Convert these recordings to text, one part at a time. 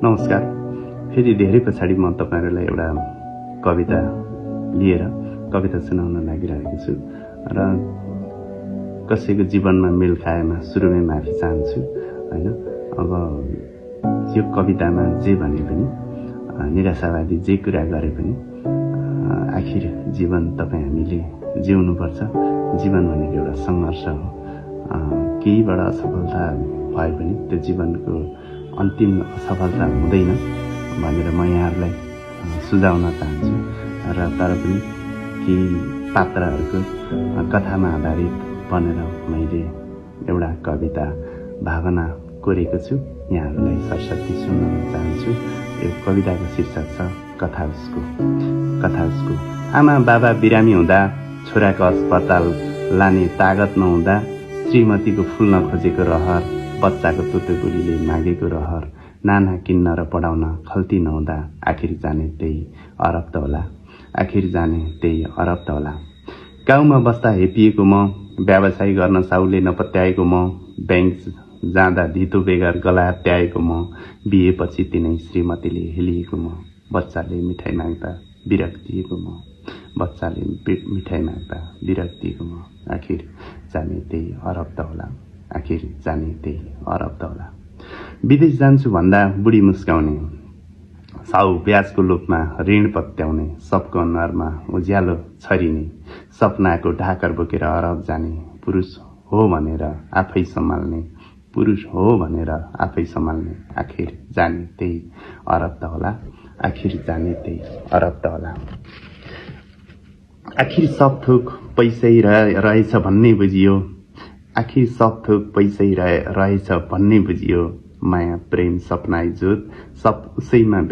नमस्कार। फेरि धेरै पछाडि म तपाईहरुलाई एउटा कविता लिएर कविता सुनाउन लागिरहेको छु र कसैको जीवनमा मेल खाएमा सुरुमै माफी चाहन्छु हैन। अब यो कवितामा जे भने पनि निराशावादी जे कुरा गरे पनि आखिर जीवन तपाई हामीले जिउनु पर्छ। जीवन भनेको एउटा संघर्ष हो। केहीबाट असफलता भए पनि त्यो जीवनको अन्तिम असफलता हुँदैन भनेर म यहाँहरुलाई सुझाउन चाहन्छु र तर पनि केही पात्रहरूको कथामा आधारित बनेर मैले एउटा कविता भावना कोरेको छु। यहाँहरुलाई सरस्वती सुनाउन चाहन्छु। यो कविताको शीर्षक छ कथा उसको। आमा बाबा बिरामी हुँदा छोराको अस्पताल लाने तागत नहुँदा श्रीमतीको फुल्न खोजेको रहर, बच्चाको तुतुबुलीले मागेको रहर, नाना किन्न र पढाउन खल्ती नहुँदा आखिर जाने त्यही अरब त होला। गाउँमा बस्दा हेपिएको म, व्यवसाय गर्न साउले नपत्याएको म, बैंक जाँदा धितो बेगर गला हत्याएको म, बिहेपछि तिनै श्रीमतीले हेलिएको म, बच्चाले मिठाई माग्दा विरक्तिएको म, आखिर जाने त्यही अरब त होला। विदेश जान्छु भन्दा बुढी मुस्काउने, साउ ब्याजको लोभमा ऋण पत्याउने, सबको अनुहारमा उज्यालो छरिने, सपनाको ढाकर बोकेर अरब जाने, पुरुष हो भनेर आफै सम्हाल्ने, आखिर जाने त्यही अरब त होला। आखिर सब थोक पैसै रहेछ भन्ने बुझियो, माया प्रेम सपना इज्जत सब उसैमा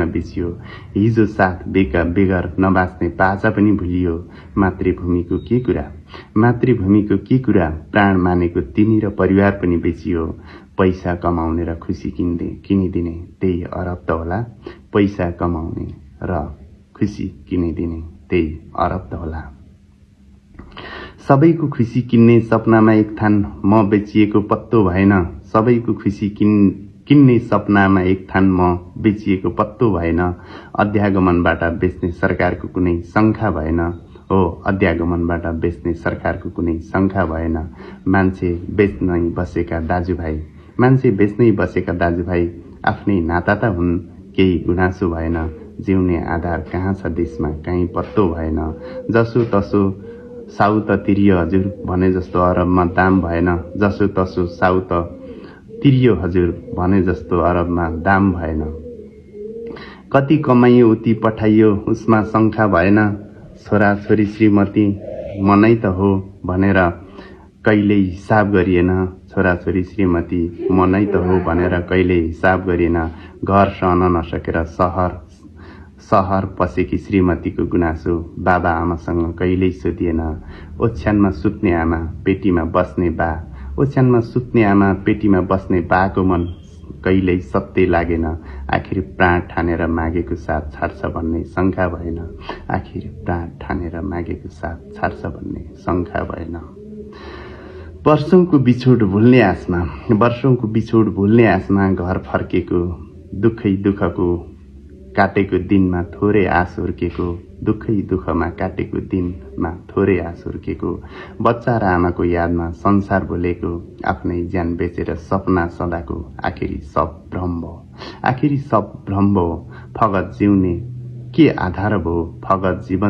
बेचियो, हिजो साथ बेगर नबाच्ने बाजा पनि भुलियो, मातृभूमिको के कुरा प्राण मानेको तिमी र परिवार पनि बेचियो, पैसा कमाउने र खुसी किनिदिने त्यही अरब त होला। सबैको खुसी किन्ने सपनामा एक थान म बेचिएको पत्तो भएन, अध्यागमनबाट बेच्ने सरकारको कुनै शंका भएन, मान्छे बेच्नै बसेका दाजुभाइ आफ्नै नाता त हुन्, केही गुनासो भएन, जिउने आधार कहाँ छ देशमा कहीँ पत्तो भएन, जसो तसो साउ त तिरियो हजुर भने जस्तो अरबमा दाम भएन, कति कमाइयो उति पठाइयो उसमा शंका भएन, छोरा छोरी श्रीमती मनै त हो भनेर कहिल्यै हिसाब गरिएन, घर सहन नसकेर शहर पसेकी श्रीमतीको गुनासो बाबा आमासँग कहिल्यै सोधिएन, ओछ्यानमा सुत्ने आमा पेटीमा बस्ने बाको मन कहिल्यै सत्य लागेन, आखिर प्राण ठानेर मागेको साथ छाड्छ भन्ने शंका भएन। वर्षौंको बिछोड भुल्ने आसमा घर फर्केको, दुःखको काटेको दिनमा थोरै आस हुर्केको, बच्चा र आमाको यादमा संसार भुलेको, आफ्नै ज्यान बेचेर सपना सदाको, आखिरी सब भ्रम भयो, फगत जीवन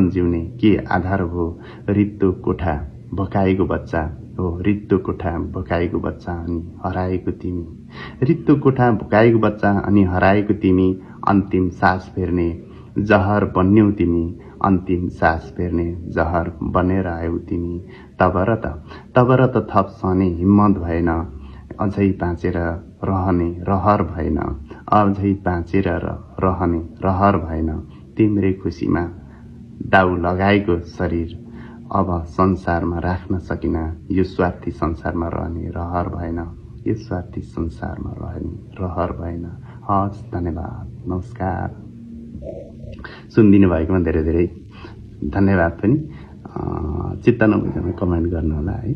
जिउने के आधार भयो, रित्तो कोठा भकाएको बच्चा अनि हराएको तिमी, अन्तिम सास फेर्ने जहर बनेर आयौ तिमी, तब र त थप सहने हिम्मत भएन, अझै बाँचेर रहने रहर भएन, तिम्रै खुसीमा दाउ लगाएको शरीर अब संसारमा राख्न सकिना, यो स्वार्थी संसारमा रहने रहर भएन। हस्, धन्यवाद, नमस्कार। सुनिदिनु भएकोमा धेरै धेरै धन्यवाद पनि। चित्त नबुझेमा कमेन्ट गर्नु होला है।